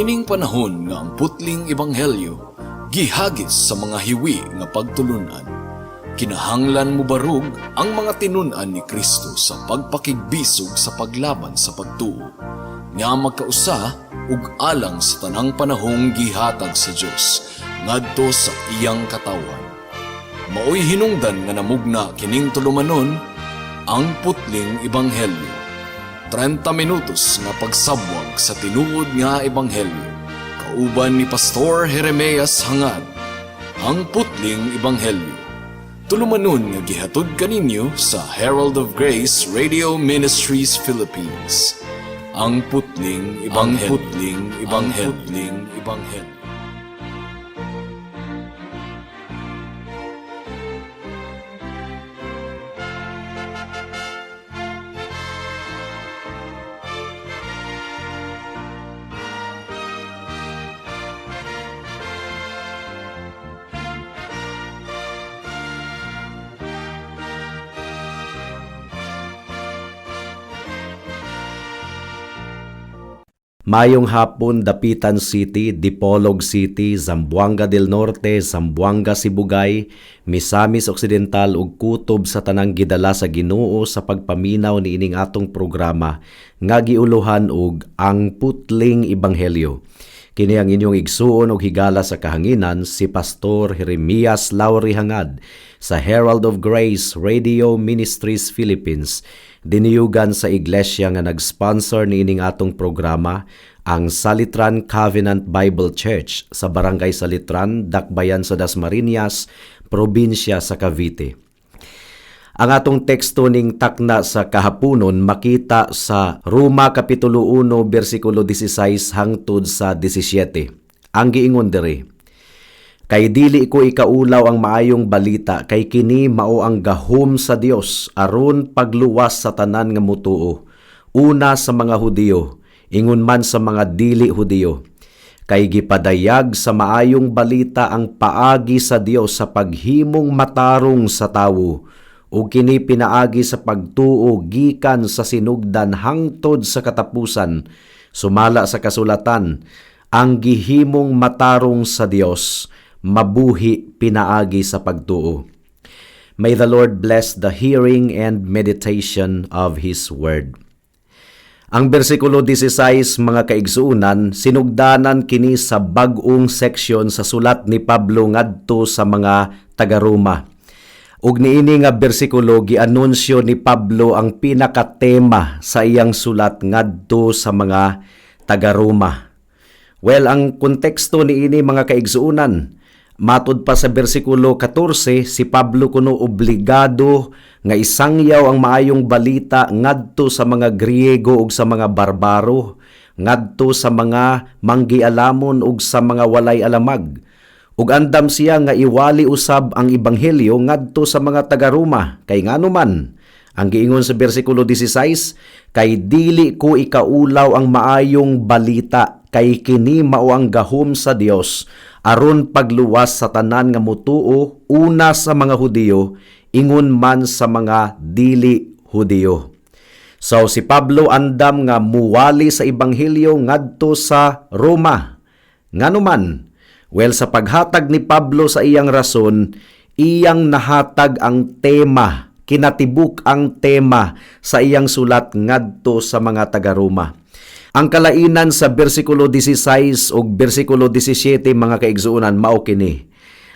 Niining panahon nga ang putling ebanghelyo gihagis sa mga hiwi nga pagtulunan, kinahanglan mobarog ang mga tinun-an ni Kristo sa pagpakigbisog sa paglaban sa pagtuo nga magkausa ug alang sa tanang panahong gihatag sa Dios ngadto sa iyang katawhan. Maoy hinungdan nga namugna kining tulumanon, Ang Putling Ebanghelyo. 30 minutos nga pagsabwag sa tinuod nga ebanghelyo. Kauban ni Pastor Jeremias Hangad. Ang Putling Ebanghelyo. Tulumanon nga gihatod kaninyo sa Herald of Grace Radio Ministries Philippines. Ang Putling Ebanghelyo. Ang Putling Ebanghelyo. Putling Ebanghelyo. Mayong hapon, Dapitan City, Dipolog City, Zamboanga del Norte, Zamboanga Sibugay, Misamis Occidental ug kutob sa tanang gidala sa Ginoo sa pagpaminaw niining atong programa nga giuluhan og Ang Putling Ebanghelyo. Kini ang inyong igsuon og higala sa kahanginan, si Pastor Jeremias Lauri Hangad sa Herald of Grace Radio Ministries Philippines. Diniyugan sa iglesia nga nag-sponsor niining atong programa, ang Salitran Covenant Bible Church sa Barangay Salitran, Dakbayan sa Dasmariñas, probinsya sa Cavite. Ang atong teksto ning takna sa kahaponon makita sa Roma Kapitulo 1 bersikulo 16 hangtod sa 17. Ang giingon diri, "Kay dili ko ikaulaw ang maayong balita, kay kini mao ang gahom sa Dios aron pagluwas sa tanan nga mutuo, una sa mga Hudiyo, ingon man sa mga dili Hudiyo. Kay gipadayag sa maayong balita ang paagi sa Dios sa paghimong matarong sa tawo, ug kini pinaagi sa pagtuo gikan sa sinugdan hangtod sa katapusan, sumala sa kasulatan, ang gihimong matarong sa Dios mabuhi pinaagi sa pagtuo." May the Lord bless the hearing and meditation of His Word. Ang bersikulo 16, mga kaigsuunan, sinugdanan kini sa bag-ong seksyon sa sulat ni Pablo ngadto sa mga taga-Roma. Ug niini nga bersikulo, gianunsyo ni Pablo ang pinakatema sa iyang sulat ngadto sa mga taga-Roma. Well, ang konteksto niini, mga kaigsuunan, matud pa sa bersikulo 14, si Pablo kuno obligado nga isangyaw ang maayong balita ngadto sa mga Griego ug sa mga barbaro, ngadto sa mga manggialamon ug sa mga walay alamag. Ug andam siya nga iwali usab ang ebanghelyo ngadto sa mga taga-Roma, kay ngano man, ang giingon sa bersikulo 16, "Kay dili ko ikaulaw ang maayong balita, kay kini mao ang gahom sa Dios aron pagluwas sa tanan nga mutuo, una sa mga Hudiyo, ingon man sa mga dili Hudiyo." So si Pablo andam nga muwali sa ebanghelyo ngadto sa Roma. Ngano man? Well, sa paghatag ni Pablo sa iyang rason, iyang nahatag ang tema, kinatibuk ang tema sa iyang sulat ngadto sa mga taga-Roma. Ang kalainan sa bersikulo 16 ug bersikulo 17, mga kaigsuonan, mao kini.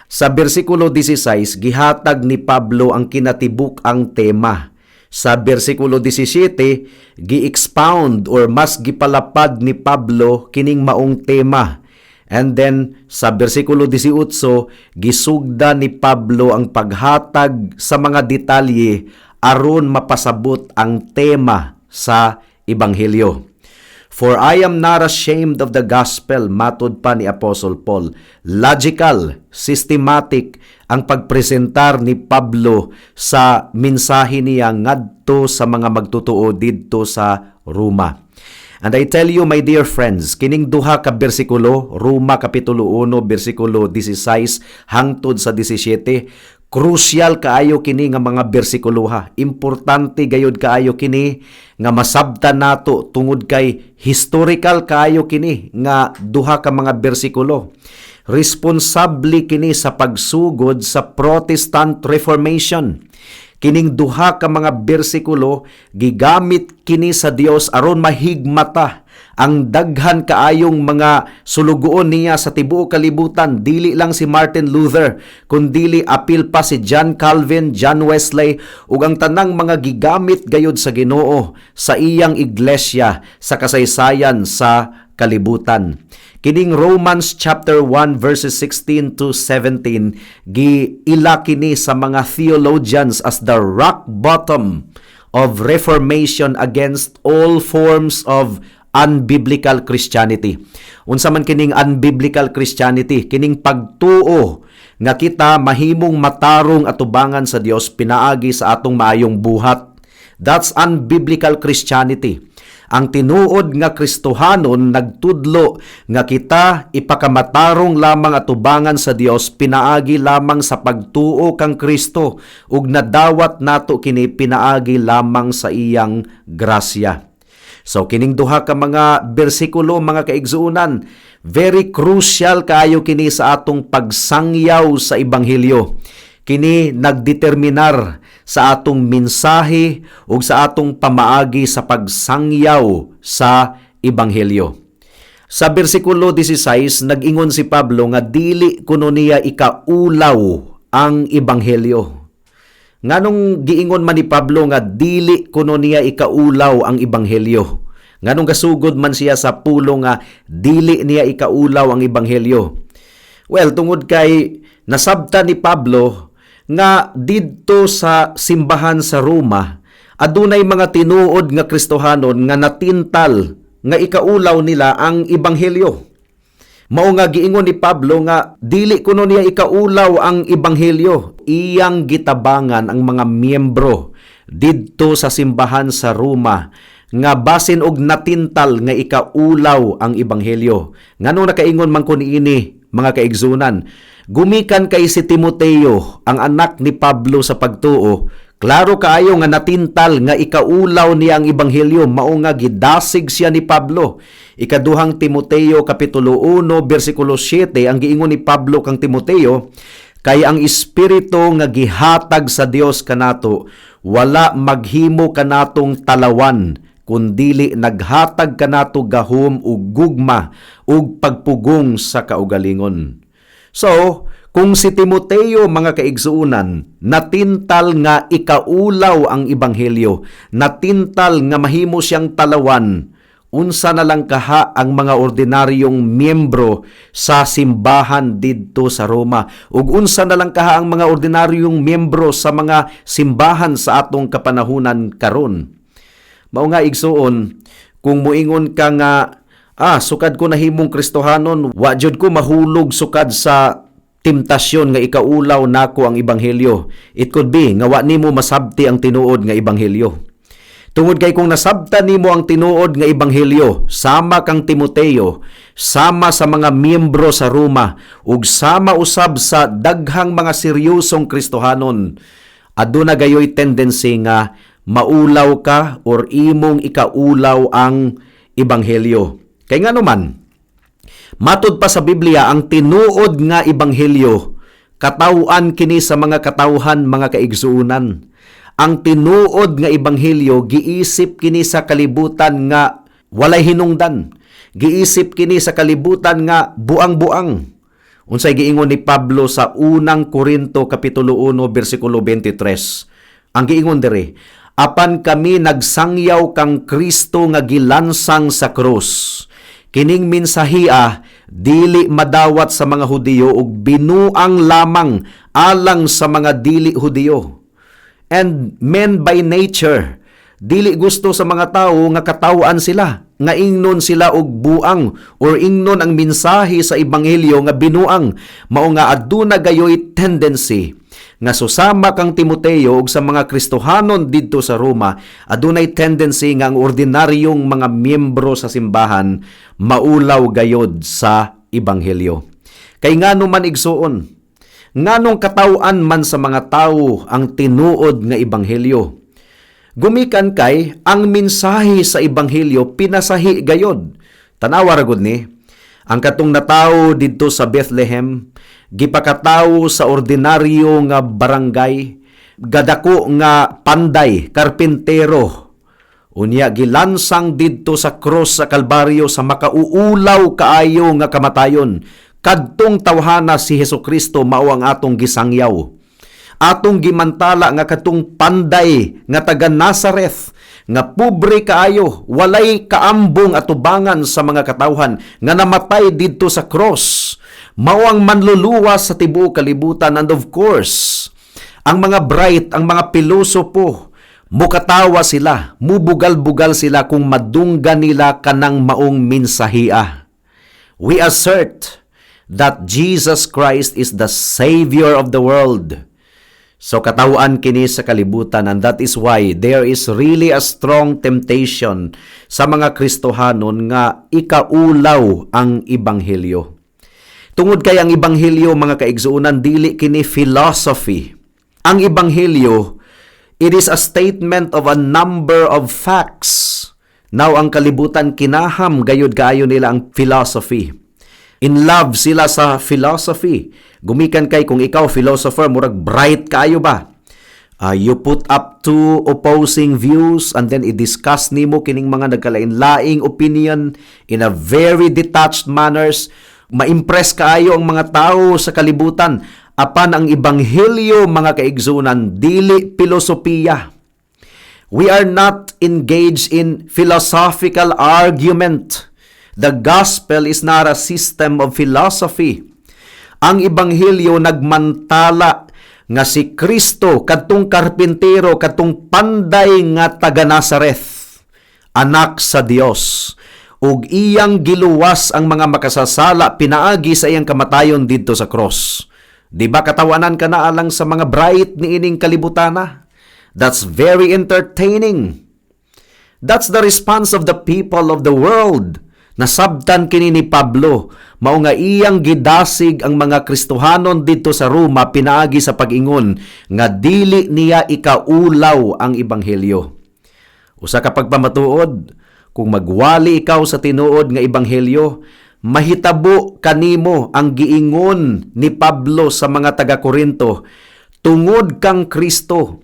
Sa bersikulo 16, gihatag ni Pablo ang kinatibuk ang tema. Sa bersikulo 17, gi-expound or mas gipalapad ni Pablo kining maong tema. And then sa bersikulo 18, gisugda ni Pablo ang paghatag sa mga detalye aron mapasabot ang tema sa ebanghelyo. "For I am not ashamed of the gospel," matod pa ni Apostle Paul. Logical, systematic ang pagpresentar ni Pablo sa mensahe niya ngadto sa mga magtotoo didto sa Roma. And I tell you, my dear friends, kining duha ka bersikulo, Roma kapitulo 1 bersikulo 16 hangtod sa 17, crucial kaayo kini nga mga bersikulo ha. Importante gayud kaayo kini nga masabtan nato tungod kay historical kaayo kini nga duha ka mga bersikulo. Responsable kini sa pagsugod sa Protestant Reformation. Kining duha ka mga bersikulo, gigamit kini sa Dios aron mahigmata ang daghan kaayong mga sulugoon niya sa tibuok kalibutan. Dili lang si Martin Luther, kundili apil pa si John Calvin, John Wesley ug ang tanang mga gigamit gayud sa Ginoo sa iyang iglesia sa kasaysayan sa kalibutan. Kining Romans chapter 1 verses 16 to 17, giila kini sa mga theologians as the rock bottom of reformation against all forms of unbiblical Christianity. Unsa man kining unbiblical Christianity? Kining pagtuo nga kita mahimong matarong atubangan sa Dios pinaagi sa atong maayong buhat. That's unbiblical Christianity. Ang tinuod nga Kristohanon nagtudlo nga kita ipakamatarong lamang atubangan sa Dios pinaagi lamang sa pagtuo kang Kristo ug nadawat nato kini pinaagi lamang sa iyang grasya. So kining duha ka mga bersikulo, mga kaigsuonan, very crucial kaayo kini sa atong pagsangyaw sa ebanghelyo. Kini nagdeterminar sa atong mensahe ug sa atong pamaagi sa pagsangyaw sa ebanghelyo. Sa bersikulo 16, nag-ingon si Pablo nga dili kuno niya ikaulaw ang ebanghelyo. Nganong giingon man ni Pablo nga dili kuno niya ikaulaw ang ebanghelyo? Nganong gasugod man siya sa pulong nga dili niya ikaulaw ang ebanghelyo? Well, tungod kay nasabta ni Pablo nga didto sa simbahan sa Roma, adunay mga tinuod nga Kristohanon nga natintal nga ikaulaw nila ang ebanghelyo. Mao nga giingon ni Pablo nga dili kuno niya ikaulaw ang ebanghelyo. Iyang gitabangan ang mga miyembro didto sa simbahan sa Roma nga basin og natintal nga ikaulaw ang ebanghelyo. Ngano nakaingon man ko niini, mga kaigsuonan? Gumikan kay si Timoteo, ang anak ni Pablo sa pagtuo, klaro kaayo nga natintal nga ikaulaw niya ang ebanghelyo, mao nga gidasig siya ni Pablo. Ikaduhang Timoteo kapitulo 1 bersikulo 7, ang giingon ni Pablo kang Timoteo, "Kay ang espiritu nga gihatag sa Dios kanato wala maghimo kanatong talawan, kundili naghatag kanato gahom ug gugma ug pagpugong sa kaugalingon." So, kung si Timoteo, mga kaigsuunan, natintal nga ikaulaw ang ebanghelyo, natintal nga mahimo siyang talawan, unsa na lang kaha ang mga ordinaryong miyembro sa simbahan didto sa Roma ug unsa na lang kaha ang mga ordinaryong miyembro sa mga simbahan sa atong kapanahunan karon? Mao nga, igsuon, kung muingon ka nga, "Ah, sukad ko nahimong Kristohanon, wa jud ko mahulog sukad sa temptasyon nga ikaulaw nako ang ebanghelyo," it could be nga wa nimo masabti ang tinuod nga ebanghelyo. Tungod kay kung nasabtan nimo ang tinuod nga ebanghelyo, sama kang Timoteo, sama sa mga miyembro sa Roma, ug sama usab sa daghang mga seryosong Kristohanon, aduna gayoy tendency nga maulaw ka or imong ikaulaw ang ebanghelyo. Kay ngano man, matud pa sa Biblia, ang tinuod nga ebanghelyo, kataw-an kini sa mga katawhan, mga kaigsuonan. Ang tinuod nga ebanghelyo, giisip kini sa kalibutan nga walay hinungdan. Giisip kini sa kalibutan nga buang-buang. Unsay giingon ni Pablo sa Unang Korinto kapitulo 1 bersikulo 23? Ang giingon diri, "Apan kami nagsangyaw kang Kristo nga gilansang sa krus. Kining mensahia dili madawat sa mga Hudiyo ug binuang lamang alang sa mga dili Hudiyo." And men by nature, dili gusto sa mga tao nga kataw-an sila, nga ingnon sila og buang or ingnon ang mensahe sa ebanghelyo nga binuang. Mao nga aduna gayoy tendency nga susama kang Timoteo ug sa mga Kristohanon didto sa Roma, adunay tendency nga ang ordinaryong mga miyembro sa simbahan maulaw gayod sa ebanghelyo. Kay ngano man, igsuon? Nganong kataw-an man sa mga tawo ang tinuod nga ebanghelyo? Gumikan kay ang mensahe sa ebanghelyo pinasahi gayod. Tanawa ra gud ni. Ang katong natawo didto sa Bethlehem, gipakatawo sa ordinaryo nga barangay, gadako nga panday, karpintero. Unya gilansang didto sa cross sa Kalbaryo sa makauulaw kaayo nga kamatayon. Kadtong tawhana, si Hesukristo, mao ang atong gisangyaw. Atong gimantala nga katong panday nga taga Nazareth nga pobre kaayo, walay kaambong atubangan sa mga katawhan, nga namatay didto sa cross, mao ang manluluwas sa tibuok kalibutan. And of course, ang mga bright, ang mga pilosopo, mukatawa sila, mubugal-bugal sila kung madunggan nila kanang maong minsahia. We assert that Jesus Christ is the Savior of the world. So kataw-an kini sa kalibutan, and that is why there is really a strong temptation sa mga Kristohanon nga ikaulaw ang ebanghelyo. Tungod kay ang ebanghelyo, mga kaigsuonan, dili kini philosophy. Ang ebanghelyo, it is a statement of a number of facts. Now, ang kalibutan, kinaham gayud kaayo nila ang philosophy. In love sila sa philosophy. Gumikan kay kung ikaw philosopher, murag bright kaayo ba? You put up two opposing views and then i-discuss nimo kining mga nagkalain-laing opinion in a very detached manners. Ma-impress kaayo ang mga tao sa kalibutan. Apan ang ebanghelyo, mga kaigsunan, dili pilosopiya. We are not engaged in philosophical argument. The gospel is not a system of philosophy. Ang ebanghelyo nagmantala nga si Kristo, kadtong karpintero, kadtong panday nga taga Nazareth, anak sa Dios ug iyang giluwas ang mga makasasala pinaagi sa iyang kamatayon didto sa cross. Di ba katawanan ka na alang sa mga bright niining kalibutana? That's very entertaining. That's the response of the people of the world. Nasabtan kini ni Pablo, mao nga iyang gidasig ang mga Kristohanon didto sa Roma pinaagi sa pag-ingon nga dili niya ikaulaw ang ebanghelyo. Usa ka pagpamatuod, kung magwali ikaw sa tinuod nga ebanghelyo, mahitabo kanimo ang giingon ni Pablo sa mga taga-Korinto, "Tungod kang Kristo,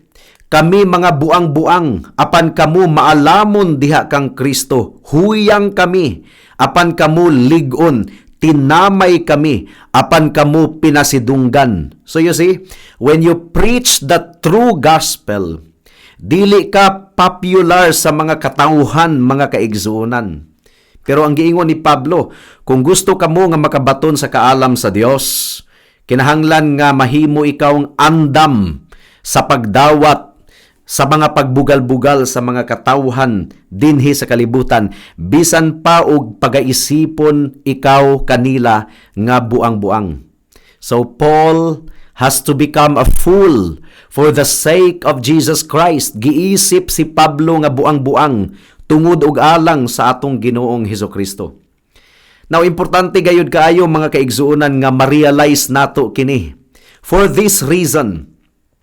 kami mga buang-buang, apan kamo maalamon diha kang Kristo. Huyang kami, apan kamo lig-on. Tinamay kami, apan kamo pinasidunggan." So you see, when you preach the true gospel, dili ka popular sa mga katawhan, mga kaigsuonan. Pero ang giingon ni Pablo, kung gusto kamo nga makabaton sa kaalam sa Dios, kinahanglan nga mahimo ikaw ang andam sa pagdawat sa mga pagbugal-bugal sa mga katawhan dinhi sa kalibutan, bisan pa og pagaisipon ikaw kanila nga buang-buang. So Paul has to become a fool for the sake of Jesus Christ. Giisip si Pablo nga buang-buang tungod og alang sa atong Ginoong Hesukristo. Now, importante gayud kaayo, mga kaigsuonan, nga ma-realize nato kini. For this reason,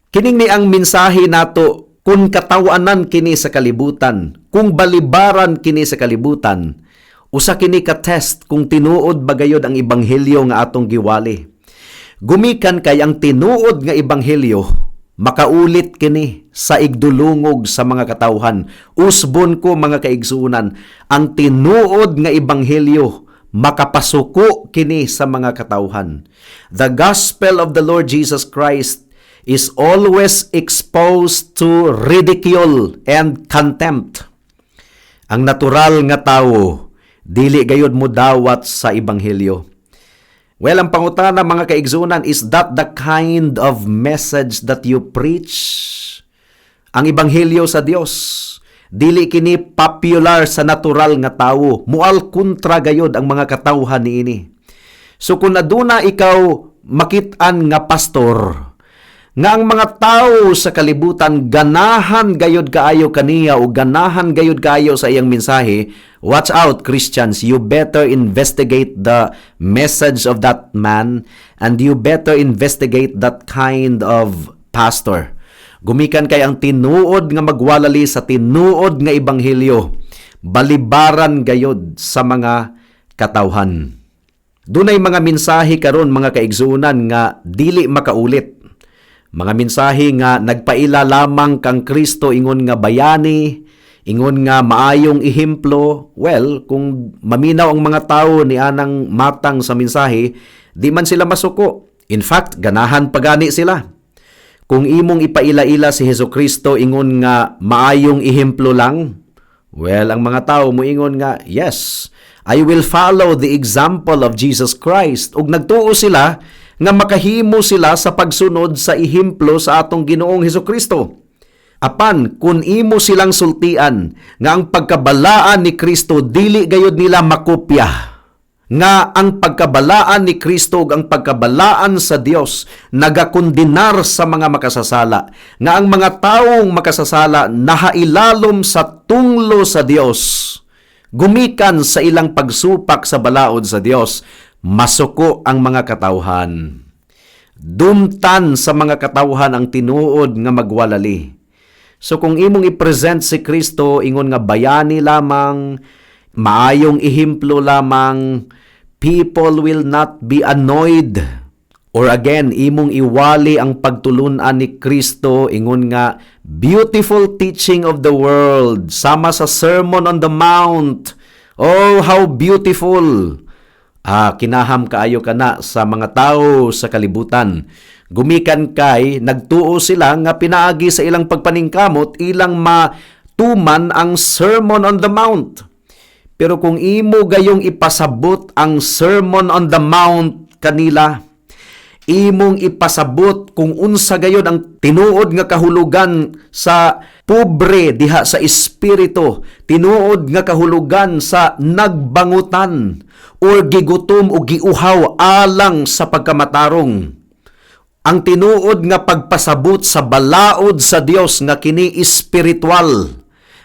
kining ni ang mensahe nato, kung katawanan kini sa kalibutan, kung balibaran kini sa kalibutan, usa kini ka test kung tinuod ba gayud ang ebanghelyo nga atong giwali. Gumikan kay ang tinuod nga ebanghelyo, makaulit kini sa igdulungog sa mga katawhan. Usbon ko, mga kaigsuonan, ang tinuod nga ebanghelyo, makapasuko kini sa mga katawhan. The gospel of the Lord Jesus Christ is always exposed to ridicule and contempt. Ang natural nga tawo dili gayud mo dawat sa ebanghelyo. Well, ang pangutana, mga kaigsunan, is that the kind of message that you preach? Ang ebanghelyo sa Dios, dili kini popular sa natural nga tawo. Mual kontra gayod ang mga katawhan niini. So kung aduna ikaw makit-an nga pastor Nga ang mga tao sa kalibutan ganahan gayod kaayo kaniya o ganahan gayod kaayo sa iyang mensahe, watch out, Christians, you better investigate the message of that man and you better investigate that kind of pastor. Gumikan kay ang tinuod nga magwalali sa tinuod nga ebanghelyo, balibaran gayod sa mga katawhan. Dunay mga mensahe karon, mga kaigsuonan, nga dili makaulit. Mga mensahe nga nagpaila lamang kang Kristo ingon nga bayani, ingon nga maayong ehemplo. Well, kung maminaw ang mga tao ni anang matang sa mensahe, di man sila masuko. In fact, ganahan pagani sila. Kung imong ipaila-ila si Hesus Kristo ingon nga maayong ehemplo lang, well, ang mga tao moingon nga, "Yes, I will follow the example of Jesus Christ." Ug nagtuo sila nga makahimo sila sa pagsunod sa ehemplo sa atong Ginoong Hesus Kristo. Apan kung imo silang sultian nga ang pagkabalaan ni Kristo dili gayud nila makopya, nga ang pagkabalaan ni Kristo ug ang pagkabalaan sa Dios nagakondenar sa mga makasasala, nga ang mga taong makasasala nahailalom sa tunglo sa Dios gumikan sa ilang pagsupak sa balaod sa Dios, masuko ang mga katawhan. Dumtan sa mga katawhan ang tinuod nga magwalali. So kung imong i-present si Kristo ingon nga bayani lamang, maayong ehemplo lamang, people will not be annoyed. Or again, imong iwali ang pagtulunan ni Kristo ingon nga beautiful teaching of the world, sama sa Sermon on the Mount. Oh, how beautiful! Ah, kinaham kaayo kana sa mga tao sa kalibutan. Gumikan kay nagtuo sila nga pinaagi sa ilang pagpaningkamot ilang matuman ang Sermon on the Mount. Pero kung imo gayong ipasabot ang Sermon on the Mount kanila, imong ipasabot kung unsa gayon ang tinuod nga kahulugan sa pobre diha sa espiritu, tinuod nga kahulugan sa nagbangutan or gigutom o giuhaw alang sa pagkamatarong, ang tinuod nga pagpasabot sa balaod sa Dios nga kini espiritual,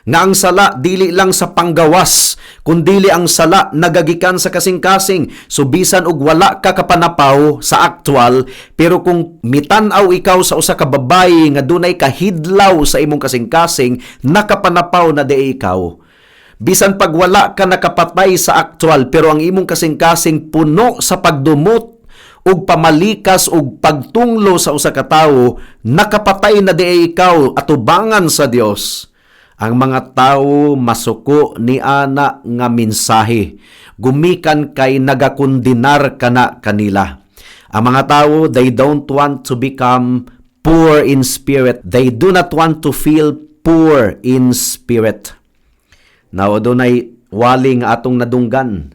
nga ang sala dili lang sa panggawas kundili ang sala nagagikan sa kasing-kasing. So bisan og wala ka kapanapaw sa actual, pero kung mitan-aw ikaw sa usa ka babayi nga dunay kahidlaw sa imong kasing-kasing, nakapanapaw na di ikaw. Bisan pag wala ka nakapatay sa actual, pero ang imong kasing-kasing puno sa pagdumot ug pamalikas ug pagtunglo sa usa ka tawo, nakapatay na di ikaw atubangan sa Dios. Ang mga tawo masuko ni ana nga mensahe gumikan kay nagakondenar kana kanila. Ang mga tawo, they don't want to become poor in spirit. They do not want to feel poor in spirit. Now, dunay wali nga atong nadunggan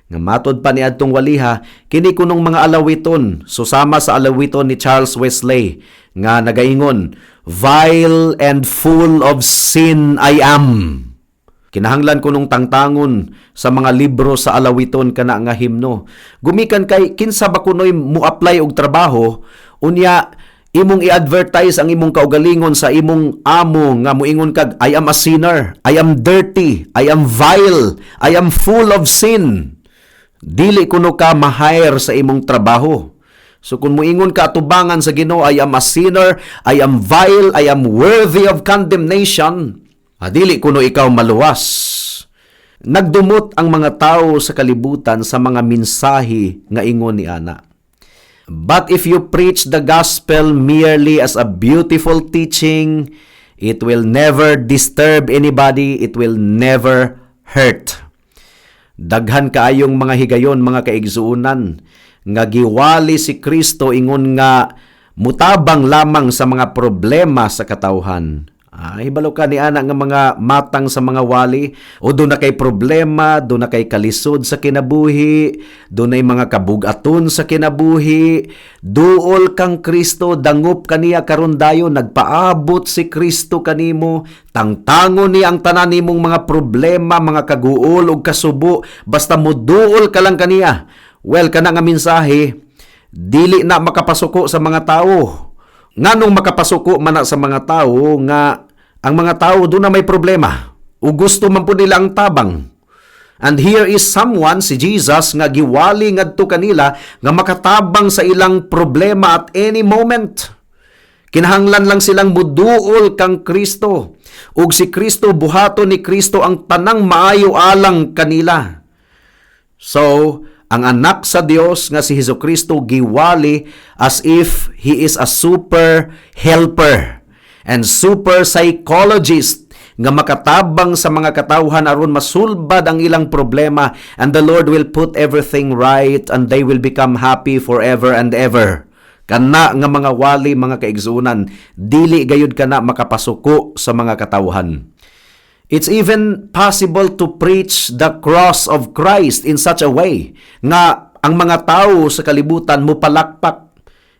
nga matod pa ni adtong waliha, kini kunong mga alawiton, susama sa alawiton ni Charles Wesley nga nagaingon, "Vile and full of sin I am." Kinahanglan kunong tangtangon sa mga libro sa alawiton kana nga himno. Gumikan kay kinsa ba kunoy mo-apply og trabaho, unya imong i-advertise ang imong kaugalingon sa imong amo nga moingon kag, "I am a sinner, I am dirty, I am vile, I am full of sin." Dili kuno ka ma-hire sa imong trabaho. So kung moingon ka atubangan sa Ginoo, "I am a sinner, I am vile, I am worthy of condemnation," dili kuno ikaw maluwas. Nagdumot ang mga tao sa kalibutan sa mga mensahe nga ingon ni ana. But if you preach the gospel merely as a beautiful teaching, it will never disturb anybody, it will never hurt. Daghan kaayong mga higayon, mga kaigsuonan, nga giwali si Kristo ingon nga mutabang lamang sa mga problema sa katawhan. Ah, hibalo ka ni ana nga mga matang sa mga wali o duna kay problema, duna kay kalisod sa kinabuhi, dunay mga kabugaton sa kinabuhi, duol kang Kristo, dangop kaniya karon dayon, nagpaabot si Kristo kanimo, tangtangon niya ang tanan nimong mga problema, mga kaguol ug kasubo, basta moduol ka lang kaniya. Well, kana nga mensahe dili na makapasuko sa mga tao. Nganong makapasuko man na sa mga tao nga ang mga tao duna may problema ug gusto man pud nila ang tabang? And here is someone, si Jesus, nga giwali ngadto kanila nga makatabang sa ilang problema at any moment. Kinahanglan lang silang muduol kang Kristo. Ug si Kristo, buhaton ni Kristo ang tanang maayo alang kanila. So, ang anak sa Dios nga si Hesus Kristo giwali as if he is a super helper and super psychologist nga makatabang sa mga katawhan aron masulbad ang ilang problema, and the Lord will put everything right and they will become happy forever and ever. Kana nga mga wali, mga kaigsuonan, dili gayud kana makapasuko sa mga katawhan. It's even possible to preach the cross of Christ in such a way nga ang mga tao sa kalibutan mo palakpak.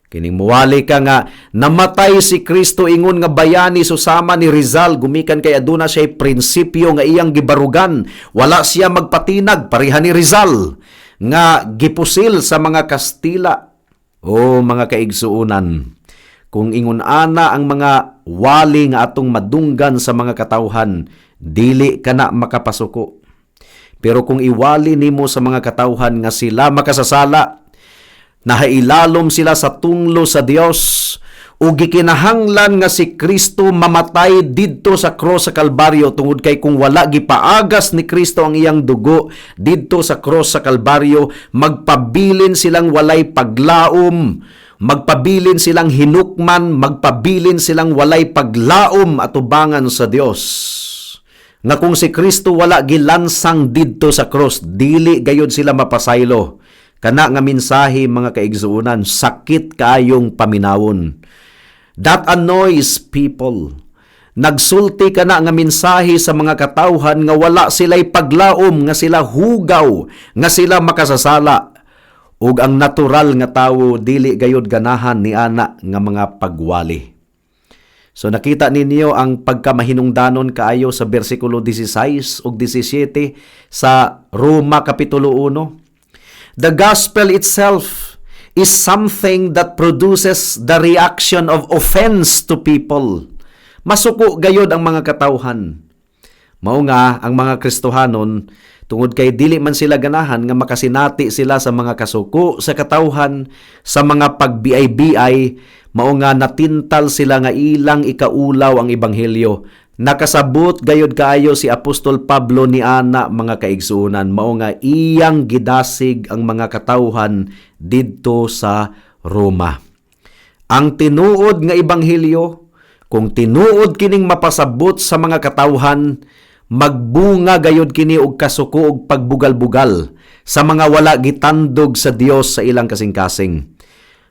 Kining muwali ka nga namatay si Kristo ingon nga bayani susama ni Rizal gumikan kay aduna siya prinsipyo nga iyang gibarugan. Wala siya magpatinag pareha ni Rizal nga gipusil sa mga Kastila. O mga kaigsuonan, kung ingon ana ang mga wali nga atong madunggan sa mga katawhan, dili kana makapasuko. Pero kung iwali nimo sa mga katawhan nga sila makasasala, nahailalom sila sa tunglo sa Dios, ug gikinahanglan nga si Kristo mamatay didto sa cross sa Kalbaryo, tungod kay kung wala gipaagas ni Kristo ang iyang dugo didto sa cross sa Kalbaryo, magpabilin silang walay paglaom, magpabilin silang hinukman, magpabilin silang walay paglaom atubangan sa Dios, nga kung si Kristo wala gilansang didto sa cross, dili gayud sila mapasaylo. Kana nga mensahe, mga kaigsuonan, sakit kaayong paminawon. That annoys people. Nagsulti kana nga mensahe sa mga katawhan nga wala sila'y paglaom, nga sila hugaw, nga sila makasasala. Ug ang natural nga tawo dili gayud ganahan ni ana nga mga pagwali. So nakita ninyo ang pagkamahinungdanon kaayo sa bersikulo 16 ug 17 sa Roma Kapitulo 1. The gospel itself is something that produces the reaction of offense to people. Masuko gayod ang mga katawhan. Mao nga ang mga Kristohanon, tungod kay dili man sila ganahan nga makasinati sila sa mga kasuko sa katawhan sa mga pagbiay-biay, mao nga natintal sila nga ilang ikaulaw ang ebanghelyo. Nakasabot gayod kaayo si Apostol Pablo ni ana, mga kaigsuonan, mao nga iyang gidasig ang mga katawhan didto sa Roma. Ang tinuod nga ebanghelyo, kung tinuod kining mapasabot sa mga katawhan, magbunga gayod kini og kasuko og pagbugal-bugal sa mga wala gitandog sa Dios sa ilang kasing-kasing.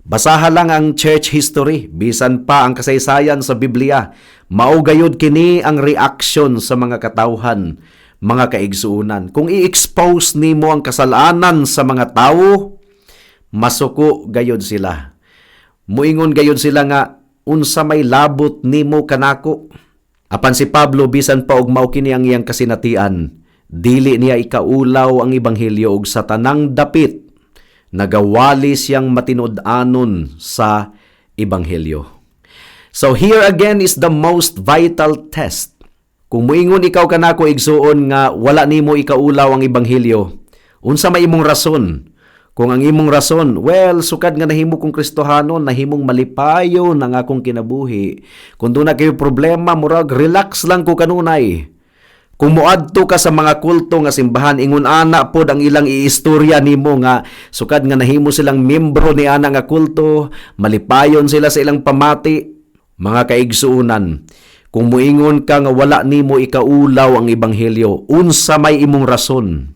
Basaha lang ang church history, bisan pa ang kasaysayan sa Biblia. Mao gayod kini ang reaction sa mga katawhan, mga kaigsuonan. Kung i-expose nimo ang kasalanan sa mga tawo, masuko gayod sila. Muingon gayod sila nga, "Unsa may labot nimo kanako?" Apan si Pablo, bisan pa og mao kini ang iyang kasinatian, dili niya ikaulaw ang ebanghelyo ug sa tanang dapit nagawali siyang matinud-anon sa ebanghelyo. So here again is the most vital test. Kung muingon ikaw kanako, igsuon, nga wala nimo ikaulaw ang ebanghelyo, unsa may imong rason? Kung ang imong rason, "Well, sukad nga nahimo kong Kristohanon, nahimong malipayon ang akong kinabuhi. Kung duna kayo problema, murag relax lang ko kanunay." Kung moadto ka sa mga kulto nga simbahan, ingon ana pod ang ilang iistorya nimo nga sukad nga nahimo silang membro ni ana nga kulto, malipayon sila sa ilang pamati. Mga kaigsuonan, kung muingon ka nga wala nimo ikaulaw ang ebanghelyo, unsa may imong rason?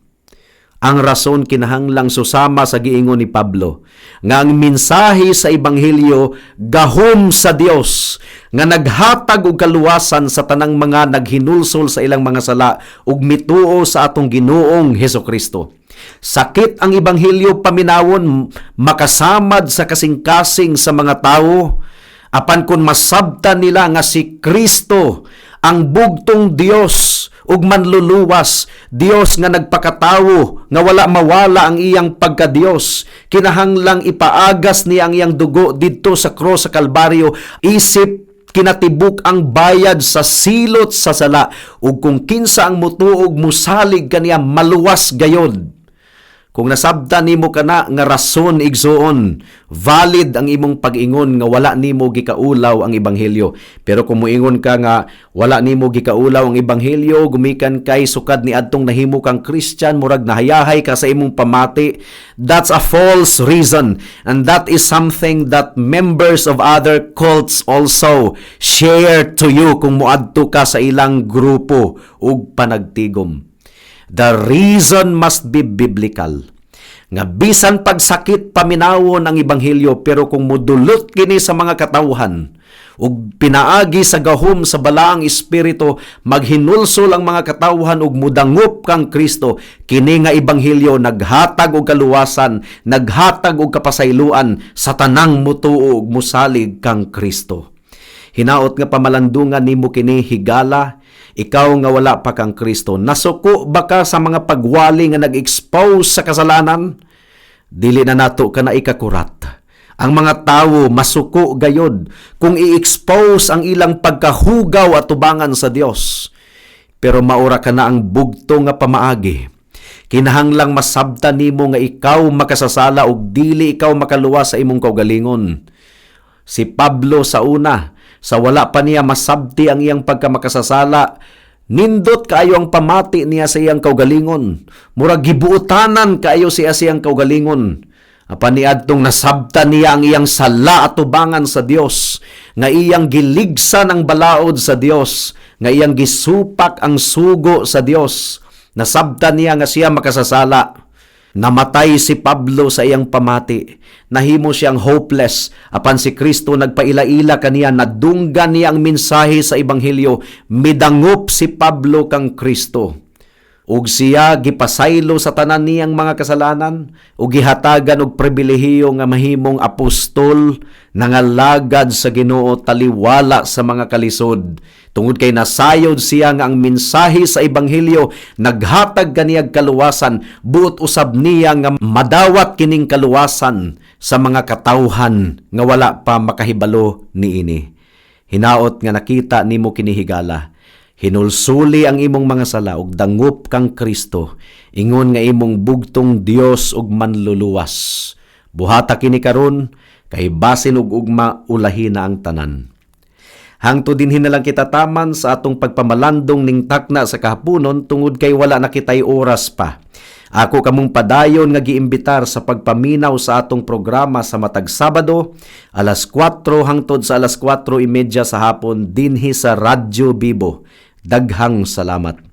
Ang rason kinahanglang susama sa giingon ni Pablo nga ang mensahe sa ebanghelyo gahom sa Dios nga naghatag og kaluwasan sa tanang mga naghinulsol sa ilang mga sala ug mituo sa atong Ginoong Hesukristo. Sakit ang ebanghelyo paminawon, makasamad sa kasing-kasing sa mga tawo, apan kung masabtan nila nga si Kristo ang bugtong Dios ug manluluwas, Dios nga nagpakatawo nga wala mawala ang iyang pagkadiyos. Kinahanglang ipaagas niya ang iyang dugo didto sa cross sa Kalbaryo isip kinatibuk ang bayad sa silot sa sala, ug kung kinsa ang mutuo ug musalig kaniya, maluwas gayod. Kung nasabtan nimo kana nga rason, igsuon, valid ang imong pag-ingon nga wala nimo gikaulaw ang ebanghelyo. Pero kung moingon ka nga wala nimo gikaulaw ang ebanghelyo gumikan kay sukad ni adtong nahimo kang Christian, murag nahayahay ka sa imong pamati, that's a false reason, and that is something that members of other cults also share to you kung moadto ka sa ilang grupo ug panagtigom. The reason must be biblical. Nga bisan pagsakit paminawon ang ebanghelyo, pero kung mudulot kini sa mga katawhan ug pinaagi sa gahom sa Balaang Espiritu maghinulsol ang mga katawhan ug mudangop kang Kristo, kini nga ebanghelyo naghatag og kaluwasan, naghatag og kapasayloan sa tanang mutuo ug musalig kang Kristo. Hinaot nga pamalandungan nimo kini higala, ikaw nga wala pa kang Kristo. Nasuko ba ka sa mga pagwali nga nag-expose sa kasalanan? Dili na nato ka na ikakurat. Ang mga tawo masuko gayod kung i-expose ang ilang pagkahugaw at tubangan sa Dios. Pero maura ka na ang bugto nga pamaagi. Kinahanglang masabtan nimo nga ikaw makasasala ug dili ikaw makaluwas sa imong kaugalingon. Si Pablo sa una, sa wala pa niya masabti ang iyang pagkamakasasala, nindot kaayo ang pamati niya sa iyang kaugalingon. Murag gibuotanan kaayo siya sa iyang kaugalingon. Apan niadtong nasabtan niya ang iyang sala at tubangan sa Dios, nga iyang giligsan ang balaod sa Dios, nga iyang gisupak ang sugo sa Dios. Nasabtan niya nga siya makasasala. Namatay si Pablo sa iyang pamati. Nahimo siyang hopeless. Apan si Kristo nagpaila-ila kaniya, nadunggan niya ang mensahe sa ebanghelyo. Midangop si Pablo kang Kristo. Ug siya gipasaylo sa tanan niyang mga kasalanan ug gihatagan og pribilehiyo nga mahimong apostol, nangalagad sa Ginoo taliwala sa mga kalisod. Tungod kay nasayod siya nga ang mensahe sa ebanghelyo naghatag kaniyag kaluwasan, buot usab niya nga madawat kining kaluwasan sa mga katawhan nga wala pa makahibalo niini. Hinaot nga nakita nimo kini higala. Hinulsuli ang imong mga sala ug dangup kang Kristo, ingon nga imong bugtong Dios ug manluluwas. Buhata kini karon kay basin og ugma ulahi na ang tanan. Hangtod dinhi na lang kita taman sa atong pagpamalandong ning takna sa kahaponon tungod kay wala na kitay oras pa. Ako kamong padayon nga giimbitar sa pagpaminaw sa atong programa sa matag Sabado, alas 4 hangtod sa alas 4:30 sa hapon dinhi sa Radyo Bibo. Daghang salamat.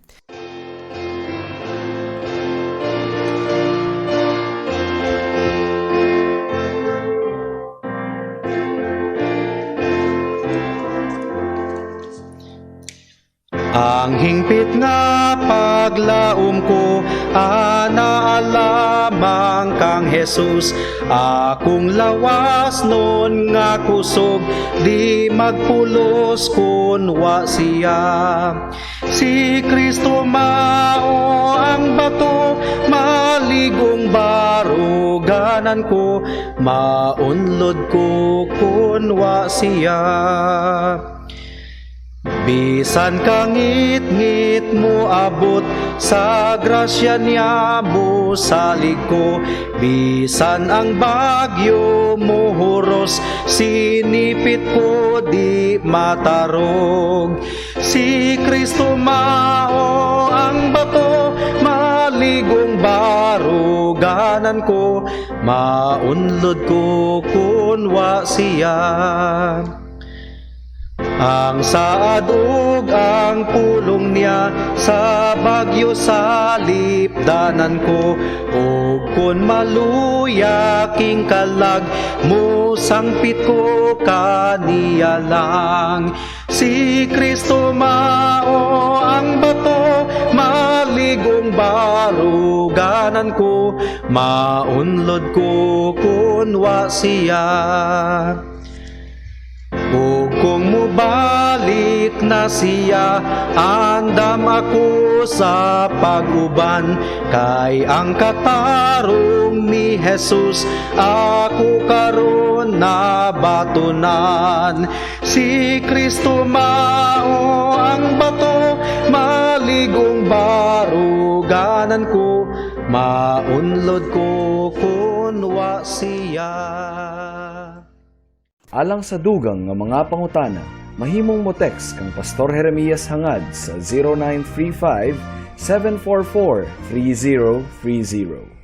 Ang hingpit nga paglaom ko, ana lamang kang Jesus. Akong lawas nun nga kusog, di magpulos kun wa siya. Si Kristo mao ang bato, maligong baruganan ko, maunlod ko kun wa siya. Bisan kangit-ngit mo abot, sa grasya niya mo salig ko. Bisan ang bagyo mo huros, sinipit ko di matarog. Si Kristo mao ang bato, maligong baruganan ko, maunlod ko kun wa siya. Ang saad ug ang pulong niya, sa bagyo sa lipdanan ko. Ug kun maluya king kalag, musangpit ko kaniya lang. Si Kristo mao ang bato, maligong baruganan ko, maunlod ko kun wa siya. Ug kung mubalik Mubalik na siya, andam ako sa pag-uban, kay ang katarong ni Jesus ako karon nabatunan. Si Kristo mao ang bato, maligong baruganan ko, maunlod ko kun wa siya. Alang sa dugang nga mga pangutana, mahimong mo text kang Pastor Jeremias Hangad sa 0935 744 3030.